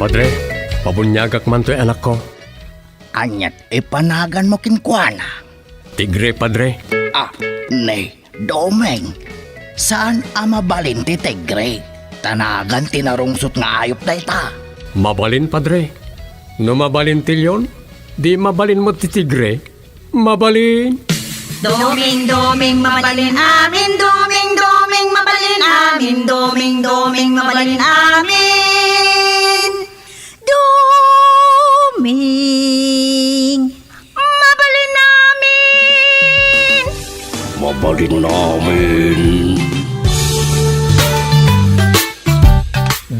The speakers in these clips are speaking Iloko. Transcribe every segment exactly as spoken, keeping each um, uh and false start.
Padre, pabuniagak man toy anakko. Aniat ipanaganmo kenkuana? Tigre, Padre. Ah, ni Doming, saan a mabalin ti tigre? Ta nagan ti narungsot nga ayup dayta. Mabalin, Padre. No mabalin ti leon, di mabalin met ti tigre. Mabalin. Doming, Doming, mabalin amin. Doming, Doming, mabalin amin. Doming, Doming, mabalin amin. Doming, mabalin amin. Mabalin amin.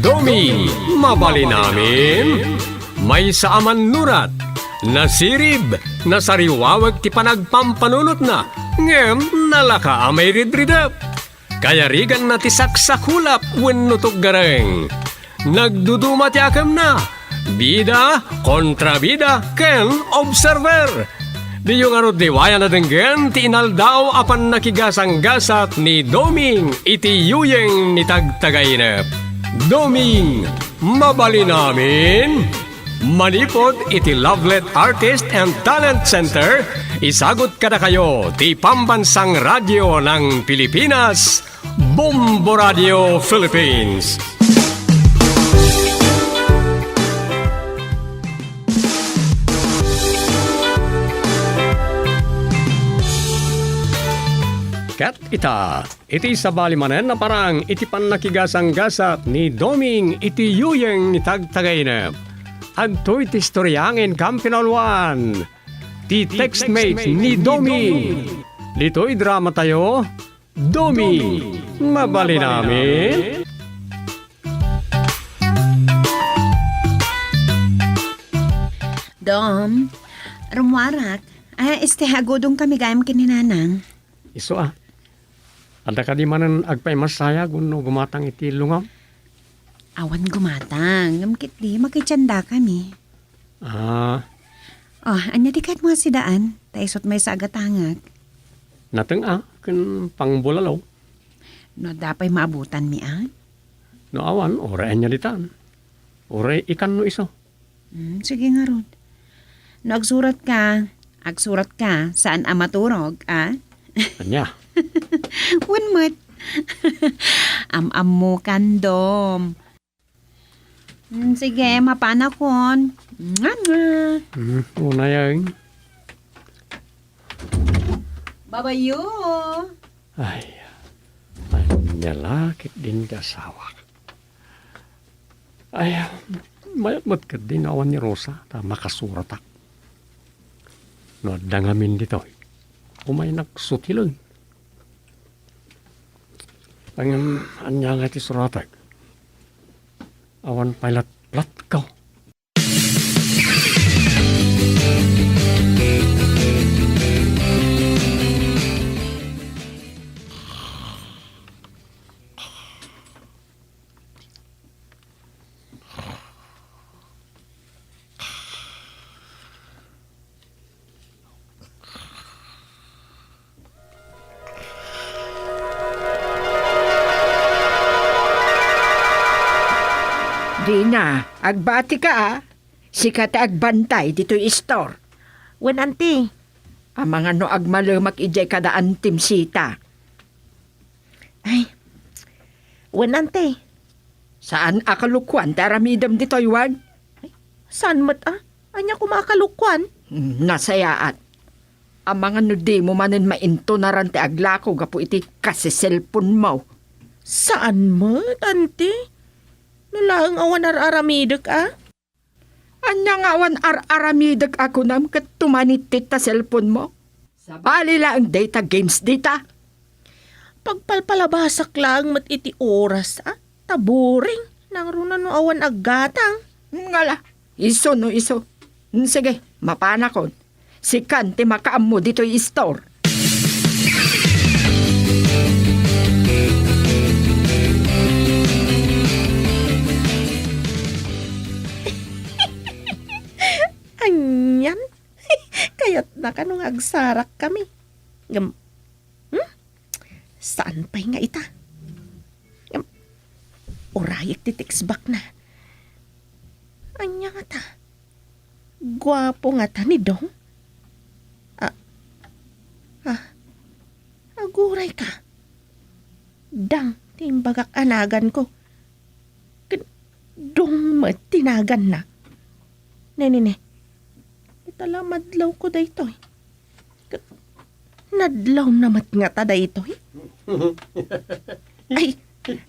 Doming, mabalin amin. Maysa a mannurat, nasirib, nasariwawek ti panagpampanunotna, ngem nalaka a mairidridep. Kayariganna ti saksakulap wenno tuggareng. Nagduduma ti akemna, bida, kontrabida, ken observer. Diyo ngarud liwayan a denggen ti inaldaw a pannakigasanggasat ni Doming iti yuyeng ni Tagtagainep. Doming, mabalin amin? Manipud iti Lovelet Artist and Talent Center, isagut kadakayo ti Pambansang Radyo ng Pilipinas, Bombo Radio Philippines. Ket ita, iti sabali manen a parang iti pannakigasanggasat ni Doming iti yuyeng ni Tagtagainep. Adtoy ti istorya nga inkam pinauluan. Ti textmate ni Doming. Ditoy dramatayo, Doming, mabalin amin? Dom, rummuarak. Ah, este, agudong kami gayam ken ni Nanang. Isu a. Adda kadi manen agpaimassayag wenno gumatang iti lungam? Awan gumatang, ngem ketdi makitiandakami. Ah. Oh, ania ti kayatmo a sidaan? Ta isut' maysa a gatangak. Nateng a, ken pangbulalo. No adda pay maabutanmi a? No awan, uray ania ditan. Uray ikan no isu. Hmm, sige ngarud. No agsuratka, agsuratka, saan a maturog, a? Ania? Wen met. Am-ammokan, Dom. Hmm, sige, mapanakon. Nga, nga. Hmm, unay, ay. Babayo. Ay, ania la ketdin ti asawak. Ay, mayat met ketdi no awan ni Rosa ta makasuratak. No adda ngamin ditoy, umaynak sutilen. Ngem ania nga ti suratek? Awan pay lat-, latko. Dina, agbatika, a. Sika ti agbantay ditoy istor. Wen, anti. Amangan no agmalemak idiay kada antim, Sita. Ay. Wen, anti. Saan a kalokoan ti aramidem ditoy, wen? Ay, saan met a? Ania koma a kalokoan? Hmm, nasayaat. Amangan no dimo manen maintunaran ti aglako gapu iti kaseselponmo. Saan met, anti? No laeng awan ar-aramidek a? Ania nga awan ar-aramidek a kunam ket tumanittit ta cellphone-mo? Sabali laeng dayta games dita. Pagpalpalabasak laeng met iti oras, a? Ta boring. Nangruna no awan aggatang. Ngala, isu no isu. Mm, sige, mapanakon. Sikan ti makaammo ditoy istor. Anian? Kayatnaka no nga agsarakkami. Ngem, hmm? Saan pay nga ita? Ngem, urayek ti text back na. guapo ngata ni Dong? Ah, ah, aguray ka. Dang ti imbagak a naganko. Ket Dong met ti naganna. Ne, ne, ne. Ita la madlawko daytoy. Ket nadlawna met ngata daytoy. Ay,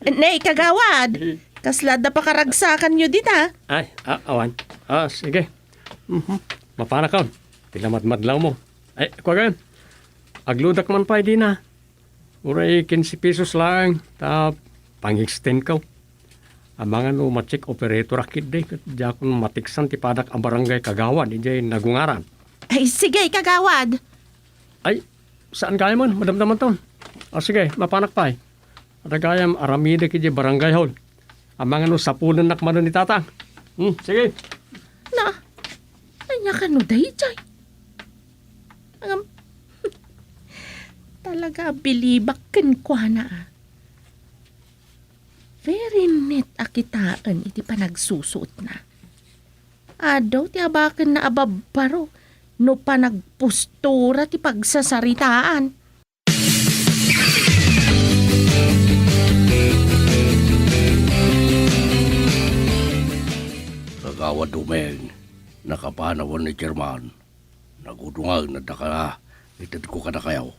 ne, kagawad. Kasla adda pakaragsakanyo dita? Ay, a-, awan. Ah, sige. Mhm. Mapanakon. Ti la madmadlawmo. Ay, kuagan. Agludak man pay dina. Uray kinse pesos laeng, ta pang-extend ko. Amangan no ma-check operator a ketdi, ket diakon matiksan ti padak a barangay kagawad idiay nagungaran. Ay, sige, kagawad. Ay, saan gayam, madamdamanton. Ah, sige, mapanak pay. Adda gayam, aramidek idiay barangay hall. Amangan no sapulennak manen ni Tatang. Hmm, sige. Na, ania kano daydiay? Ngem, talaga a bilibak kenkuana, a. Very neat a kitaen iti panagsusuotna. Adu ti abakenna a babbaro no panagpostura ti pagsasaritaan. Kagawad Doming, nakapanawan ni Chairman. Nagudungan, adda ka, itedko kadakayo.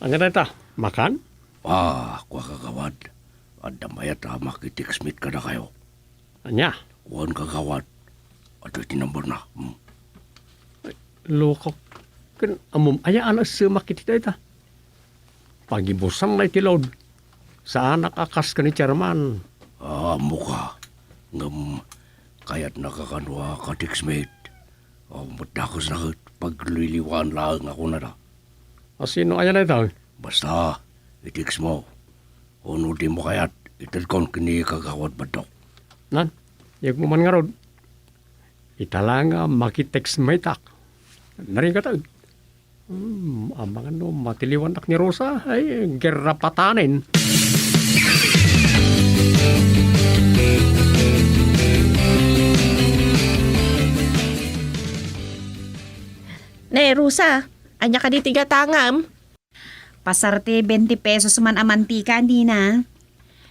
Ania dayta? Makan? Ah, kua, kagawad. Adda mayat a makitext meet kadakayo. Ania? Kuan, kagawad. Adda ti number na. Hmm. Ay, lokak. Ken ammom aya a naesemak iti dayta? Pagibusan na iti load. Saanak a kas ken ni Chairman. Ah, ammoka. Ngem, kayatnaka kano a ka-text meet. Ah, met dakesna ket pagliliwaan laeng a kunada. A sino aya dayta? Basta, i-text mo. Ono dimo kayat, itedkon ken ni Kagawad Baddok. Nan, yegmo man ngarud. Ita la nga makitext meetak. Narigat. Hmm, amangan no matiliwannak ni Rosa, ay, gerra patanen. Ne, Rosa, ania kadi ti gatangam? Pasar ti twenty pesos man a mantika, Dina.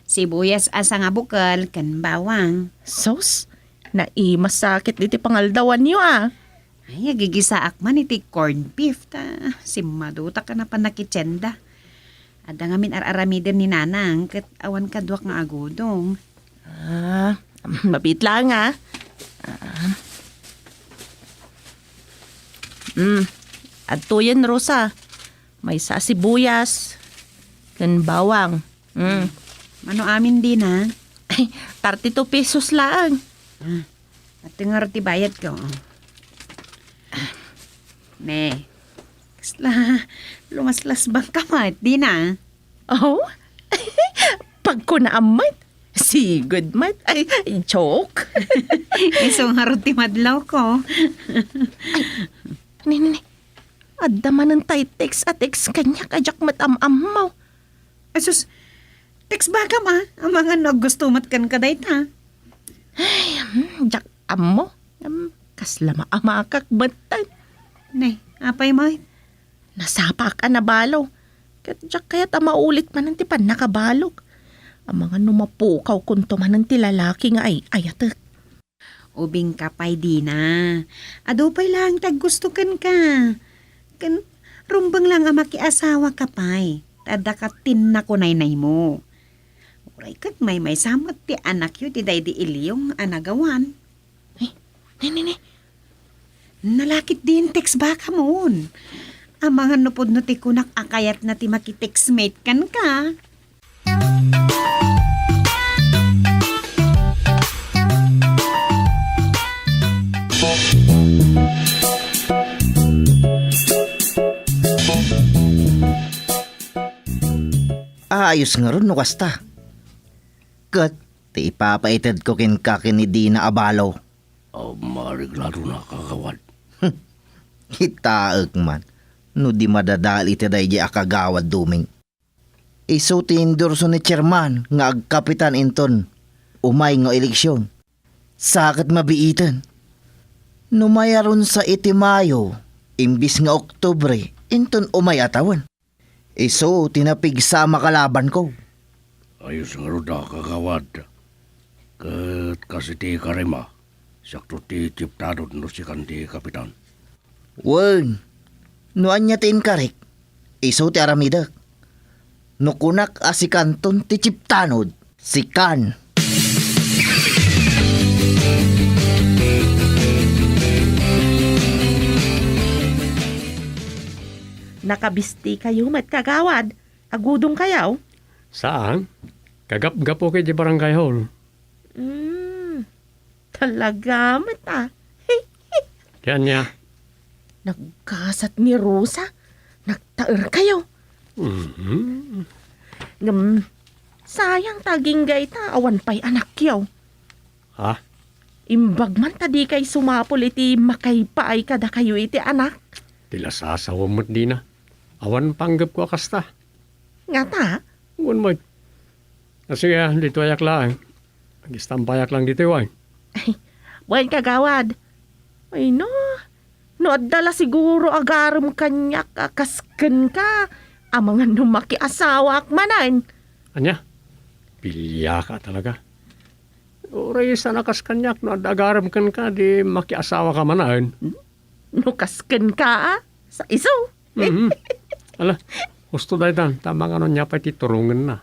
Sibuyas a sangabukel ken bawang. Sus, naimasakit diti pangaldawanyo, a. Ay, agigisaak man iti corned beef, ta simmadutak a napan nakitienda. Adda ngamin ar-aramiden ni Nanang, ket awan kaduak nga agudong. Ah, mabiit laeng, a. Ah. Mm, adtoyen, Rosa. Maysa a sibuyas, ken bawang. Mm. Mano amin, Dina? Ay, thirty-two pesos laeng. Ah, ati nga ti bayad ko. Ne, kasla, lumaslasbang ka met, Dina? Oh? Pagkunaam met. Sigud met. Ay, joke. Isu ngarud ti madlaw ko. Ay, ne, ne, ne. Adda manen tay text a text kaniak a diak met am-ammo. Asus, text bakam, a. Amangan no aggusto met kenka dayta. Ay, hmm, diak ammo. Hmm, kasla maamakak metten. Ne, apay met? Nasapaak a nabalo. Ket diak kayat a maulit manen ti pannakabalok. Amangan no mapukawkonto manen ti lalaki nga ay-ayatek. Ubingka pay, Dina. Adu pay laeng ti aggusto kenka. Ken rumbeng laeng a makiasawaka pay. Ta adda kat ti nakunaynaymo. Uray ket maymaysa met ti anakyo iti daydi Iliong a nagawan. Ay, ne, ne, ne. Nalakit din text bakamon. Amangan no pudno ti kunak a kayatna ti makitext mate kenka. Ayos ngarud no kasta. Ket ti ipapaitedko kenka ken ni Dina a balo. Maaregladona, kagawad. Kitaek man no di madadael iti daydiay a kagawad, Doming. Isu ti endorso ni Chairman nga agkapitan inton umay nga eleksion. Sa ket mabiiten. No mayarunsa iti Mayo, imbis nga Oktubre, inton umay a tawen. Isu ti napigsa a makalabanko. Ayos ngarud a, Kagawad. Ket kas iti ikarima, siakto ti chiptanod no sikan ti kapitan. Wen, no ania ti inkarik, isu ti aramidek. No kunak a sikanton ti chiptanod, sikan. Nakabistikayo met, Kagawad. Agudongkayo? Saan. Kagapgapuko iti barangay hall. Mm, talaga met, a. Ti ania? Naggasat ni Rosa. Nagtaerkayo. Mhm. Ngem, sayang ta agingga ita awan pay anakyo. Ha? Imbag man ta dikay sumapul iti makaipaay kadakayo iti anak. Ti lasasawem met dina. Awan panggepko a kasta. Ngata? Wen met. A, sige, a, ditoyak laeng. Agistampayak lang ditoy, wen. Ay, wen, Kagawad. Ay, no. No adda la siguro agarem kaniak a kas kenka, amangan no makiasawaak manen. Ania? Biliaka talaga. Uray saan a kas kaniak no adda agarem kenka, di makiasawaka manen. No kas kenka, a? Sa isu? Mhm. Ala, husto daytan, ta amangan no ania pay ti turongenna.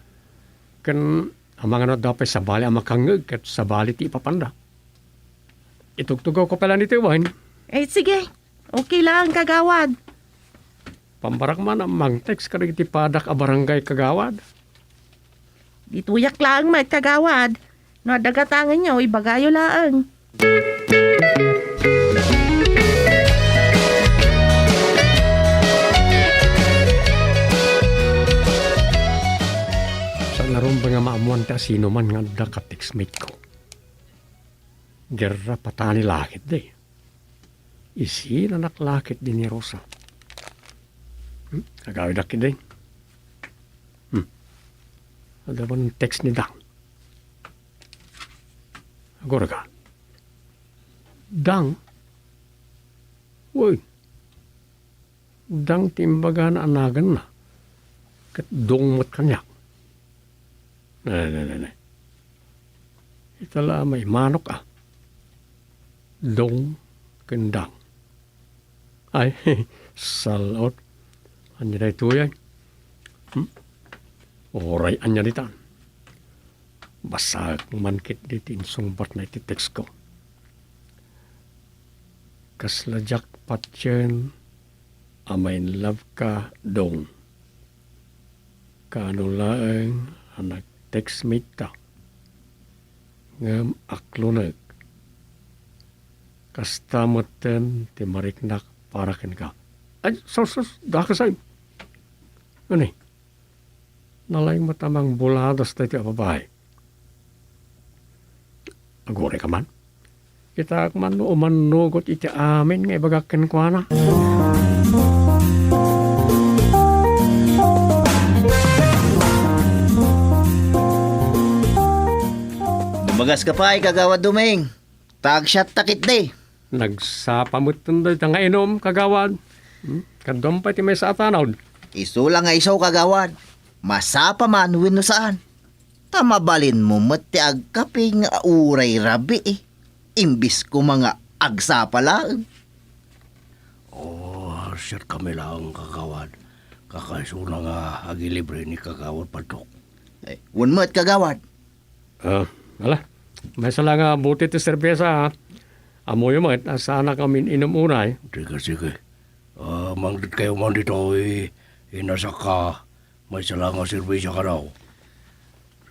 Ken amangan no adda pay sabali a makangngeg ket sabali ti ipapanda. Itugtugawko pay laeng ditoy wen. Eh, sige. Okay lang, Kagawad. Pambarak man a mang-text kadagiti padak a barangay, Kagawad. Ditoyak laeng met, Kagawad. No adda gatangenyo, ibagayo laeng. Saan a rumbeng a maammuan ti asinoman nga adda ka-textmate-ko. Gerra patani la ketdi. Isinanak la ketdi ni Rosa. Hmm? Agawidak ketdi. Hmm. Adda man text ni Dang. Agurayka. Dang. Uy. Dang ti imbagana a naganna. Ket Dong met kaniak. Ne, ne, ne, ne. Ita la a maimanok a. Dong ken Dang. Ay, sal-ot. Ania daytoy, ay? Hmm? Uray ania ditan. Basaek man ketdi ti insungbatna iti text-ko. Kasla diak patien a ma-in love ka, Dong. Kaano laeng a nag-textmate ta, ngem aklonek. Kasta metten ti mariknak para kenka. Ay, sus, sus, dakes ay. Ani? Nalaing met a mangbuladas daytoy a babai. Agurayka man. Kitaek man no umannugot iti amin nga ibagak kenkuana. Dumagas ka pay, Kagawad Duming. Ta agsiatta ketdi. Nagsapa metten dayta nga inum, Kagawad. Hmm? Kaduam pay ti maysa a tanod. Isu la nga isu, Kagawad. Masapa man wenno saan. Ta mabalinmo met ti agkape nga uray rabii, imbis koma nga agsapa laeng. Oh, siatkami laeng, Kagawad. Kakaisuna nga agilibre ni Kagawad Padtok. Eh, wen met, Kagawad. Ah, ala. Maysa la nga bote ti serbesa, ha? Ammoyo met a saanakami in-inum unay. Sige, sige. Ah, mangdetkayo man ditoy, inasaka. Maysa la nga serbesa kano.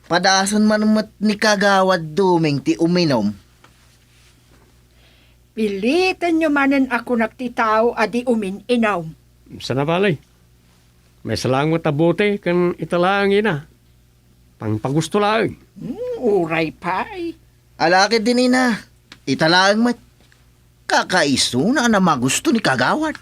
Padasen man met ni Kagawad Duming ti uminum. Pilitenyo manen a kunak ti tao a di umin-inum. Sana bale. Maysa laeng met a bote ken ita laeng ina. Pangpagusto laeng. Hmm, uray pay. Ala ketdin ina, ita laeng met. Kakaisuna a namagusto ni Kagawad.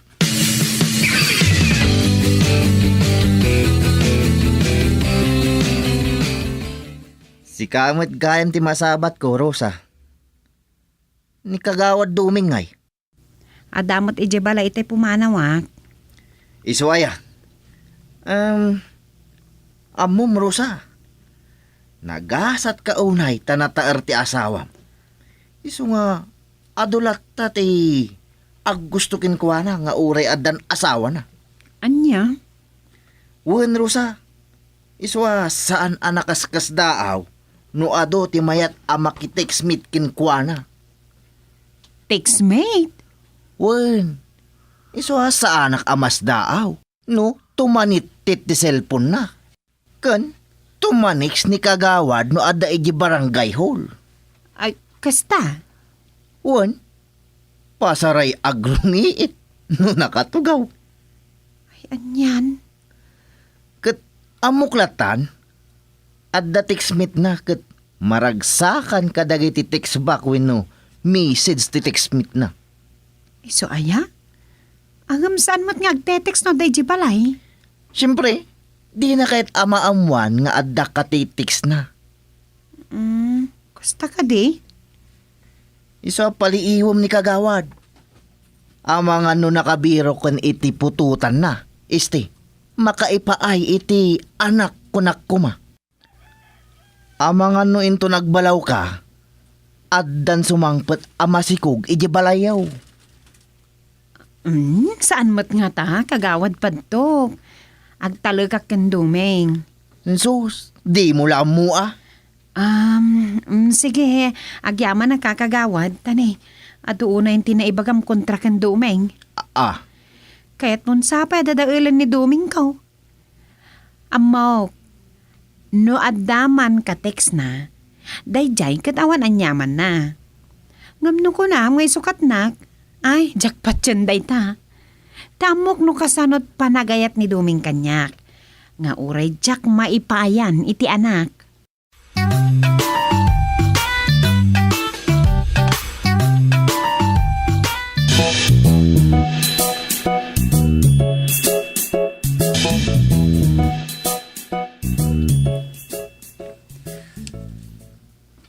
Sika met gayam ti masabatko, Rosa. Ni Kagawad Duming ngay. Adda met idiay balay itay pumanawak. Isu aya? Em, ammom, Rosa. Nagasatka unay ta nataer ti asawam. Isu nga adu latta ti aggusto kenkuana nga uray addan asawana. Ania? Wen, Rosa. Isu a saan a nakaskasdaaw no adu ti mayat a makitextmate kenkuana. Textmate? Wen, isu a saanak a masdaaw no tumanittit ti cellphone-na. Ken tumanix ni Kagawad no adda idiay barangay hall. Ay, kasta? Wen, pasaray agrungiit no nakatugaw. Ay, anian? Ket ammok lattan, adda textmate-na ket maragsakan kadagiti text back wenno message ti textmate-na. Isu aya? Ngem saan met nga agte-text no adda idiay balay? Siempre, dina kayat a maammuan nga adda ka ti text-na. Mm, kasta kadi? Isu a paliiwem ni Kagawad. Amangan no nakabirok ken iti putotanna, isti, makaipaay iti anak kunak koma. Amangan no inton agbalawka, addan sumangpet a masikog idiay balayyo. Mm, saan met ngata, Kagawad Padtok. Agtalekak ken Doming. Sus, dimo la ammo a. Um, mm, sige, agyamanaka, Kagawad, ta ne, adu unay ti naibagam kontra ken Doming. A, a. Kayatmon sapay a dadaelen ni Domingko. Ammok, no adda man ka-text-na, daydiay ket awan aniamanna. Ngem no kunam nga isukatnak, ay, diak patien dayta. Ta ammok no kasano't panagayat ni Doming kaniak, nga uray diak maipaayan iti anak.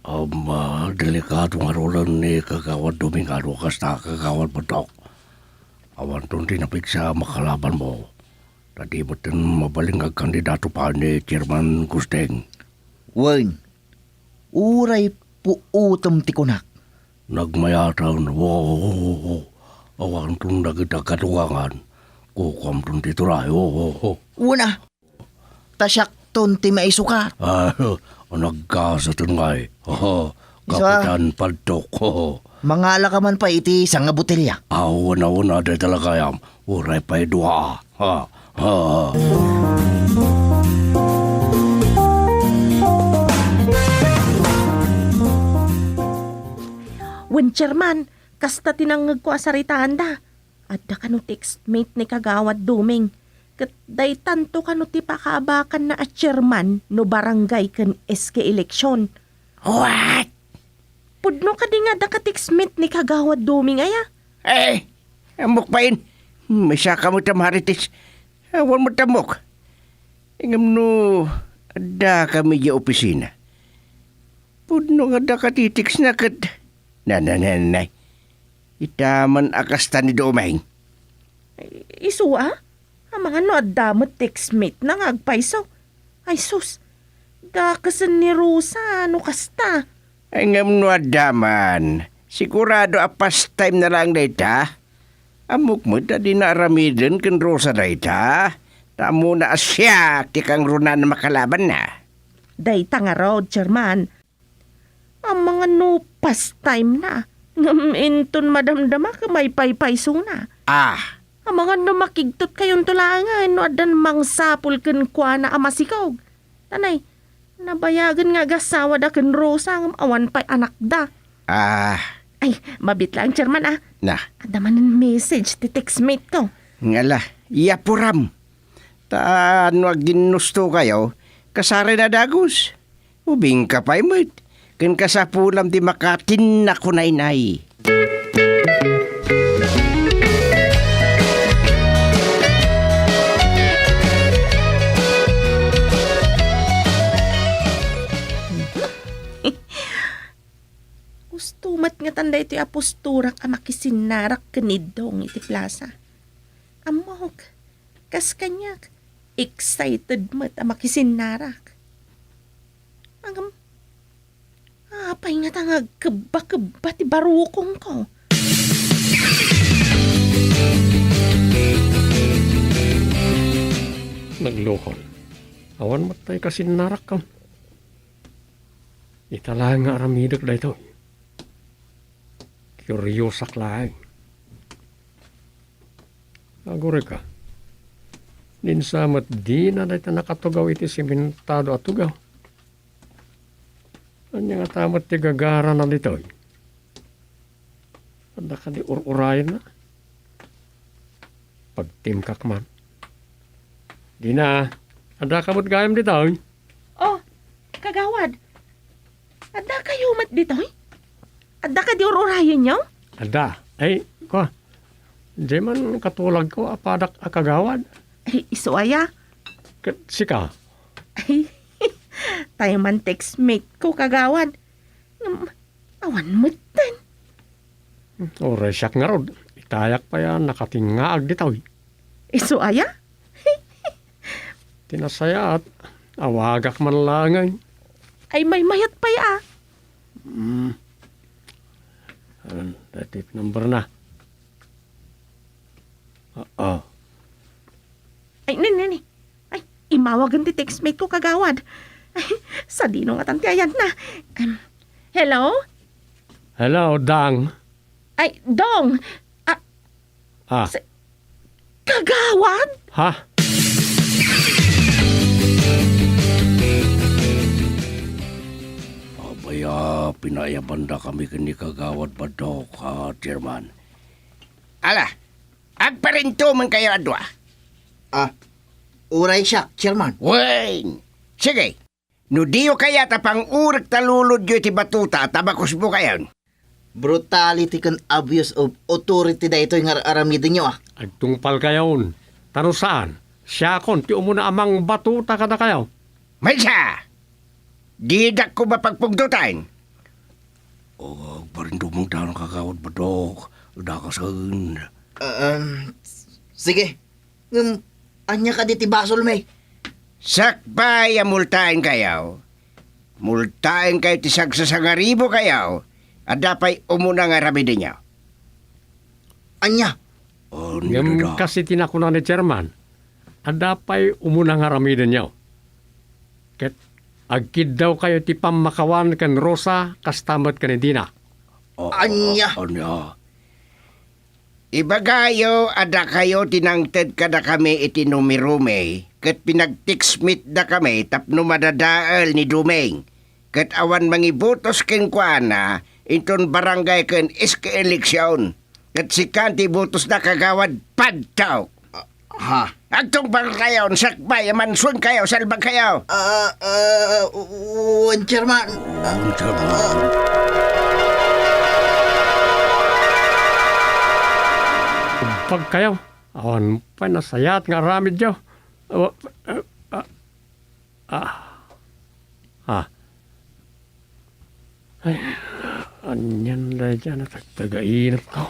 Amma, delikado ngaruden ni Kagawad Doming a kasta, Kagawad Padtok. Awanton ti napigsa a makalabanmo. Ta di metten mabalin nga agkandidato pay ni Chairman Gusting. Wen, uray puotem ti kunak. Nagmayaten, wo, wo, wo, wo. Awanton dagiti agkatugangan. Kukuamton ti turay, wo, wo, wo. Wen a, ta siakton ti maisukat. Ah, nagkasaten ngay. Oho, Isu a. Kapitan Padtok. Oho. Mangalaka man pay iti sanga botelya. Aw, wen a, wen a, dayta la gayam. Uray pay dua. Ha, ha. Wen, Chairman, kasta ti nangngegko a saritaanda. Adda kano ti text-mate ni Kagawad Doming. Ket daytanto kano ti pakaabakanna a chairman no barangay ken S K election. What? Pudno kadi nga adda ka text-mate ni Kagawad Doming aya? Eh, ammok pay. Maysa ka met a Marites. Awan met ammok. Ngem no adda kami idiay opisina. Pudno nga adda ka ti text-na ket. Na, na, na, na. Ita man a kasta ni Doming. Isu a? Amangan no adda met text-mate-na nga agpayso. Ay sus, dakesen ni Rosa no kasta. Ay, ngem no adda man, sigurado a pastime-na laeng dayta. Ammok met a dina aramiden ken Rosa dayta. Ta ammona a siak ti kangrunaan a makalabanna. Dayta ngarud, Chairman. Amangan no pastime-na. Ngem inton madamdama ket maypaypaysona. Ah. Amangan no makigtotkayonto laengen no addan mangsapul kenkuana a masikog. Tanay, nabayagen nga agasawada ken Rosa ngem awan pay anakda. Ah. Ay, mabit laeng, Chairman, ah. Na. Adda manen message ti textmate ko. Ngala, yapuram. Ta no agginnustokayo, kasarayna dagus. Ubingka pay met, ken kasapulam ti makatinna kunaynay. Husto met ngatan daytoy a posturak a makisinnarak ken ni Dong iti plasa. Ammok, kas kaniak, excited met a makisinnarak. Ngem, apay ngata nga agkebba-kebba ti barukongko? Naglukon. Awan met tay kasinnarak kam. Ita laeng nga aramidek daytoy. Kuriosak laeng. Agurayka. Ninsa met dina dayta nakatugaw iti simentado a tugaw. Ania ngata met ti gagarana ditoy? Adda kadi ur-urayenna? Pagtimkak man. Dina, adda ka met gayam ditoy? Oh, kagawad. Adda kayo met ditoy? Adda kadi ur-urayenyo? Adda. Ay, kwa. Diay man katulagko a padak a kagawad. Ay, isu aya? Ket sika? Ay, tayo man textmate ko, kagawad. Ngem, awan metten. Uray siak ngarud, itayak pay a nakatingngaag ditoy. Isu aya? Ti nasayaat, awagak man laengen. Ay, maymayat pay a. Hmm. Ayan, dati number na. Oo. Ay, ni, ni, ni. Ay, imawagen ti textmate ko, kagawad. Ay, sadino ngatan ti ayanna? Em, hello? Hello, Dang. Ay, Dong. Ah, Ah. Sa-, Kagawad? Ha? Abaya, pinaayabandakami ken ni Kagawad Badok, a, Chairman. Ala, agparinto man kayo a dua. Ah, uray siak, Chairman. Wen! Sige, no diyo kayat a pangurek ta lulodyo iti batuta, ta makusbo kayon. Brutality ken abuse of authority daytoy nga ar-aramidenyo, ah. Agtungpal kayon. Ta no saan, siakon ti umuna a mangbatuta kadakayo. Maysa! Didak ko mapagpugdotan. O, agparinto man dana, Kagawad Badok. Dakasen. Um, sige. Ngem, ania kadi ti basolmi? Sakbay a multaen kayo, multaen kayo ti sagsasangaribo kayo, adda pay umuna nga aramidenyo. Ania? Ngem, kas iti nakuna ni Chairman, adda pay umuna nga aramidenyo. Ket agkiddaw kayo ti pammakawan ken Rosa, kasta met ken ni Dina. Ania? Ania? Ibagayo a dakayo ti nangted kadakami iti numeromi ket pinagtextmatedakami tapno madadael ni Doming, ket awan mangibotos kenkuana inton barangay ken iska eleksion, ket sikan ti ibotosda, Kagawad Padtok. Ha? Agtungpal kayon, sakbay a mansuenkayo, salbagkayo. Ah, ah, wen, Chairman. Wen, Chairman. Agtungpal kayo. Awan pay nasayaat nga aramidyo. Ah, ah, ah, ah. Ah. Ay, anian daydiay a natagtagainepko?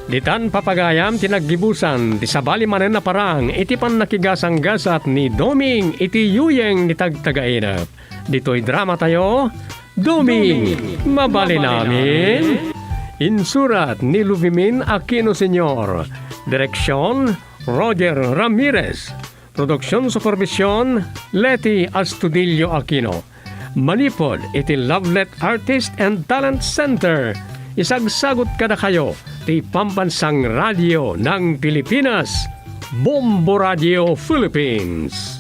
Ditan, papagayam, ti naggibusan ti sabali manen a parang iti pannakigasanggasat ni Doming iti yuyeng ni tagtagainep. Ditoy dramatayo, Doming, mabalinamin. Insurat ni Luvimin Aquino Senior. Direksyon, Roger Ramirez. Produksion supervision, Leti Astudillo Aquino. Manipud iti Lovelet Artist and Talent Center, isagsagut kadakayo ti Pambansang Radio ng Pilipinas, Bombo Radio Philippines.